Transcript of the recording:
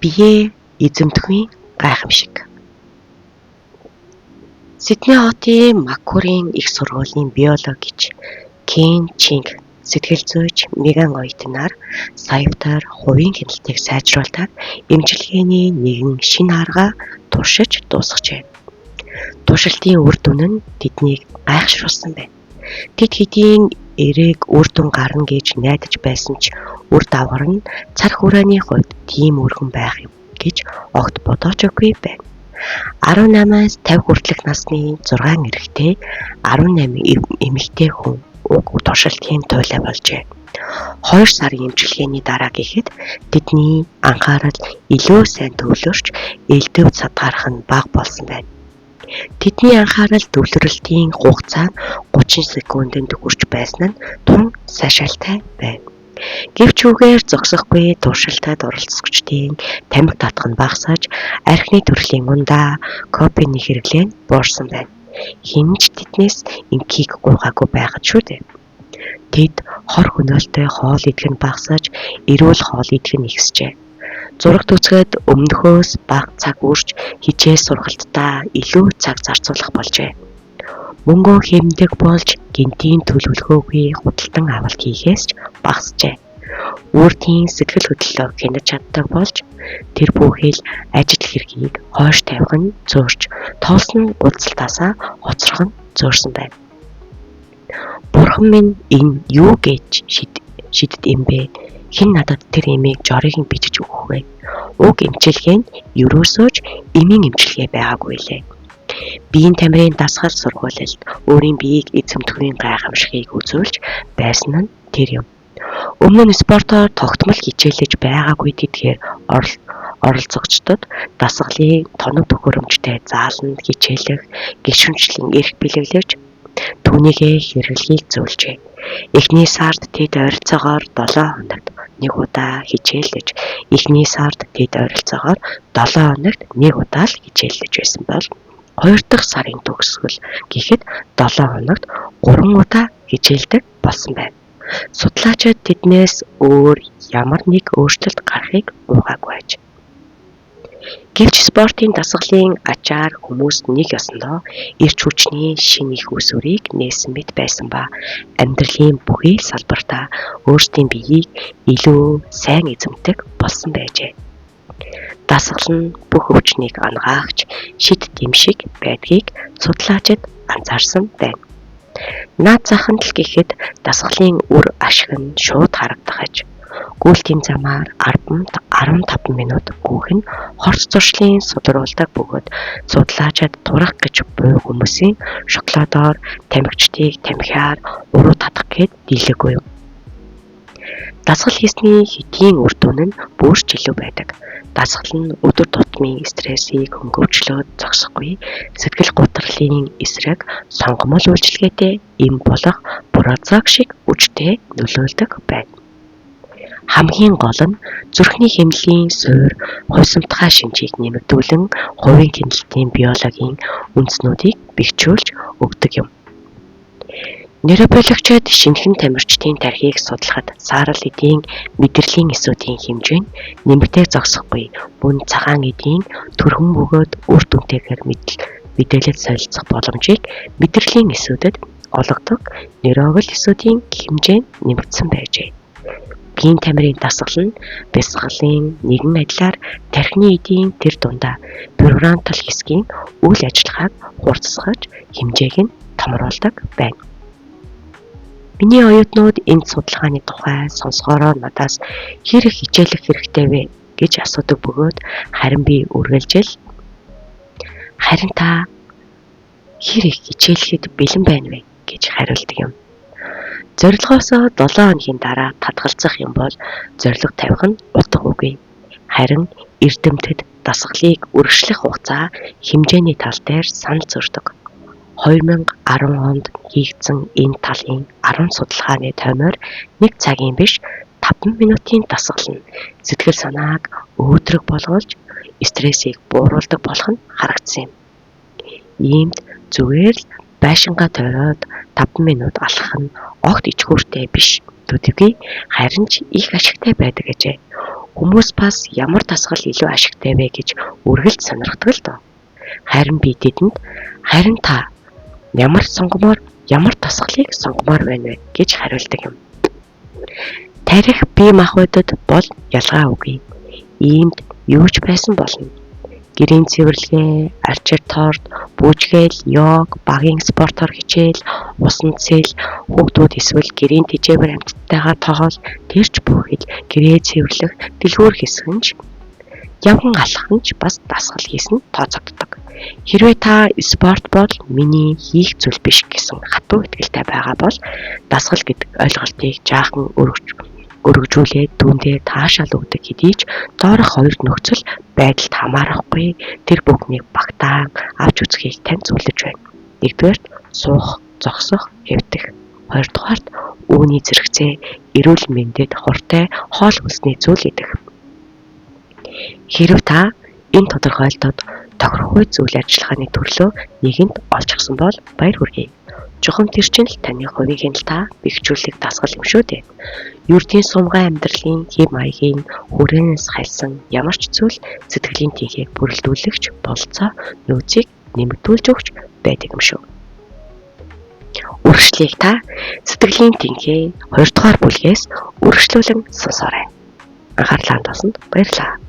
Биеэ эзэмдэхүйн гайхамшиг. Сидней хотын Маккуорийн их сургуулийн биологич Кен Чинг, сэтгэл зүйч Меган оюутан нар саятаар хувийн хяналтыг сайжруулдаг эмчилгээний нэгэн шинэ арга туршиж дуусгажээ. Туршилтын үр дүн нь тэднийг гайхшруулсан байна. Тэд хэдийн эерэг үр дүн гарна гэж найдаж байсан ч үр дагавар нь цар хүрээний хувьд тийм өргөн байх юм гэж огт бодоочгүй байна. 18-аас 50 хүртэлх насны 6 эрэгтэй, 18 эмэгтэй хүн уг туршилтын туйлаа болжээ. 2 сарын эмчилгээний дараа гэхэд тэдний анхаарал илүү сайн төвлөрч, элдэв садгарах нь бага болсон байна. Тэдний анхаарал төвлөрөлтийн хугацаа нь 30 секундэд хүрч байсан нь тун сайшаалтай байв. Гэвч үүгээр зогсохгүй туршилтад оролцогчдын тамхи татах нь багасаж, архины төрлийн ундаа, кофений хэрэглээ нь буурсан байна. Хэн ч тэднээс энхийг гуйгаагүй байхад шүү дээ. Тэд хор хөнөөлтэй хоол идэх нь багасаж, эрүүл хоол идэх нь ихсжээ. Зурагт үзэхэд өмнөхөөс бага цаг үрж хичээл сургалтдаа илүү цаг зарцуулах болжээ. Мөнгөө хэмнэдэг болж гэнэтийн төлөвлөгөөгүй худалдан авалт хийхээс ч багасжээ. Үрдийн сэтгэл хөдлөлөө хянаж чаддаг болж тэр бүхэл ажил хэргийг хойш тавих нь зөөрч, тоолсон уулзалтаасаа хоцрох нь зөөрсөн байна. Бурхан минь, энэ юу гэж шидэт юм бэ? Хэн надад тэр эмийг жорыг нь бичиж өгөх вэ? Уг эмчилгээ нь ерөөсөө ч эмийн эмчилгээ байгаагүй лээ. Биеийн тамирын дасгал сургуулилт өөрийн биеийг эзэмдэхүйн гайхамшигыг үзүүлж байсан нь тэр юм. Өмнө нь спортоор тогтмол хичээллэж байгаагүй тэдгээр оролцогчдод дасгалын тоног төхөөрөмжтэй зааланд хичээллэх гишүүнчлэн эрх бэлэглэж түүнийгээ хэрэглэхийг зөвлөжээ. Эхний сард тэд ойролцоогоор 7 хоногт нэг удаа хичээллэж, эхний сард тэд ойролцоогоор 7 хоногт нэг удаа л хичээллэж байсан бол хоёр дахь сарын төгсгөл гэхэд 7 хоногт 3 удаа хичээлдэг болсон байна. Судлаачид тэднээс өөр ямар нэг өөрчлөлт гарахыг угаагүй аж. Гэвч спортын дасгалын ачаар хүмүүс нэг ёсондоо эрч хүчний шинэ эх үүсвэрийг нээсэн мэт байсан ба амьдралын бүхий л салбартаа өөрсдийн биеийг илүү сайн эзэмдэг болсон байжээ. Дасгал нь бүх өвчнийг анагаахч шид дэм шиг байдгийг судлаачид анзаарсан байна. Наад зах нь л гэхэд дасгалын үр ашиг нь шууд харагдах аж. Гүйлтийн замаар 15 минут гүйх нь хорц зуршлын сударуулдаг бөгөөд судлаачид турах гэж буй хүмүүсийн шоколадоор тамхичдыг тамхиар уруу татах гээд дийлээгүй юм. Дасгал хийсний хэдийн үр дүн нь бүр ч илүү байдаг. Дасгал нь өдөр тутмын стрессийг хөнгөвчлөөд зогсохгүй сэтгэл гутралын эсрэг сонгомол үйлчилгээтэй эм болох Прозак шиг хүчтэй нөлөөлдөг байна. Хамгийн гол нь зүрхний хэмнэлийн суурь хувьсамтгай шинжийг нэмэгдүүлэн хувийн хяналтын биологийн үндснүүдийг бэхжүүлж өгдөг юм. Нейробиологчид шинэхэн тамирчдын тархиыг судлахад саарал эдийн мэдрэлийн эсүүдийн хэмжээ нь нэмэгдээд зогсохгүй мөн цагаан эдийн түргэн бөгөөд үр дүнтэйгээр мэдээлэл солилцох боломжийг мэдрэлийн эсүүдэд олгодог нейрогл эсүүдийн хэмжээ нь нэмэгдсэн байжээ. Биеийн тамирын дасгал нь бясалгалын нэгэн адилаар тархины эдийн тэр дундаа префронтал хэсгийн үйл ажиллагааг хурцсгаж хэмжээг нь томруулдаг байна. Миний оюутнууд энэ судалгааны тухай сонсохоороо надаас хэр их хичээлэх хэрэгтэй вэ гэж асуудаг бөгөөд харин би үргэлжил харин та хэр их хичээлэхэд бэлэн байна вэ гэж хариулдаг юм. Зорилгоосоо 7 хоногийн дараа татгалзах юм бол зорилго тавих нь утга үгүй. Харин эрдэмтэд дасгалыг үргэлжлэх хугацаа хэмжээний тал дээр санал зөрдөг. 2010 онд хийгдсэн энэ талын 10 судалгааны тоймоор нэг цагийн биш 5 минутын дасгал нь сэтгэл санааг өөдрөг болгож стрессийг бууруулдаг болох нь харагдсан юм. Иймд зүгээр л байшингаа тойроод 5 минут алхах нь огт ичгүүртэй биш төдийгүй харин ч их ашигтай байдаг гэжээ. Хүмүүс бас ямар дасгал илүү ашигтай вэ гэж үргэлж сонирхдог л доо. Харин би тэдэнд харин та ямар сонгомоор ямар дасгалыг сонгомоор байна вэ гэж хариулдаг юм. Тархи бие махбодод бол ялгаа үгүй. Иймд юу ч байсан болно. Гэрийн цэвэрлэгээ, арчир торт, бүжгээл, йог, багийн спортоор хичээл, усан цэл, хүүхдүүд эсвэл гэрийн тэжээвэр амьтдтайгаа тоглол, тэр ч бүхэл гэрээ цэвэрлэх, дэлгүүр хэсэг нь ч явган алхах нь ч бас дасгал хийсэн тооцогддог. Хэрвээ та спорт бол миний хийх зүйл биш гэсэн хатуу итгэлтэй байгаа бол дасгал гэдэг ойлголтыг жаахан өргөжүүлээд түүндээ таашаал өгдөг хэдий ч доорх хоёр нөхцөл байдалд хамаарахгүй тэр бүхнийг багтаан авч үзэхийг тань зөвлөж байна. Нэгдүгээрт суух, зогсох, хэвтэх. Хоёрдугаарт үүний зэрэгцээ эрүүл мэндэд хуртай хоол хүнсний зүйл идэх. Хэрэв та энэ тодорхойлолтод тохирохгүй үйл ажиллагааны төрлөө нэгэнд олчихсон бол баяр хүргэе. Чухам тэр чинь л таны хувийн хяналт бэхжүүлэх дасгал юм шүү дээ. Ердийн сумгай амьдралын хэв маягийн хүрээнээс хальсан ямар ч зүйл сэтгэлийн тэнхээг бүрэлдүүлэгч бололцоо нөөцийг нэмэгдүүлж өгч байдаг юм шүү. Үргэлжлэлийг та сэтгэлийн тэнхээ 2 дугаар бүлгээс үргэлжлүүлэн сонсоорой. Анхаарлаа хандуулсанд баярлалаа.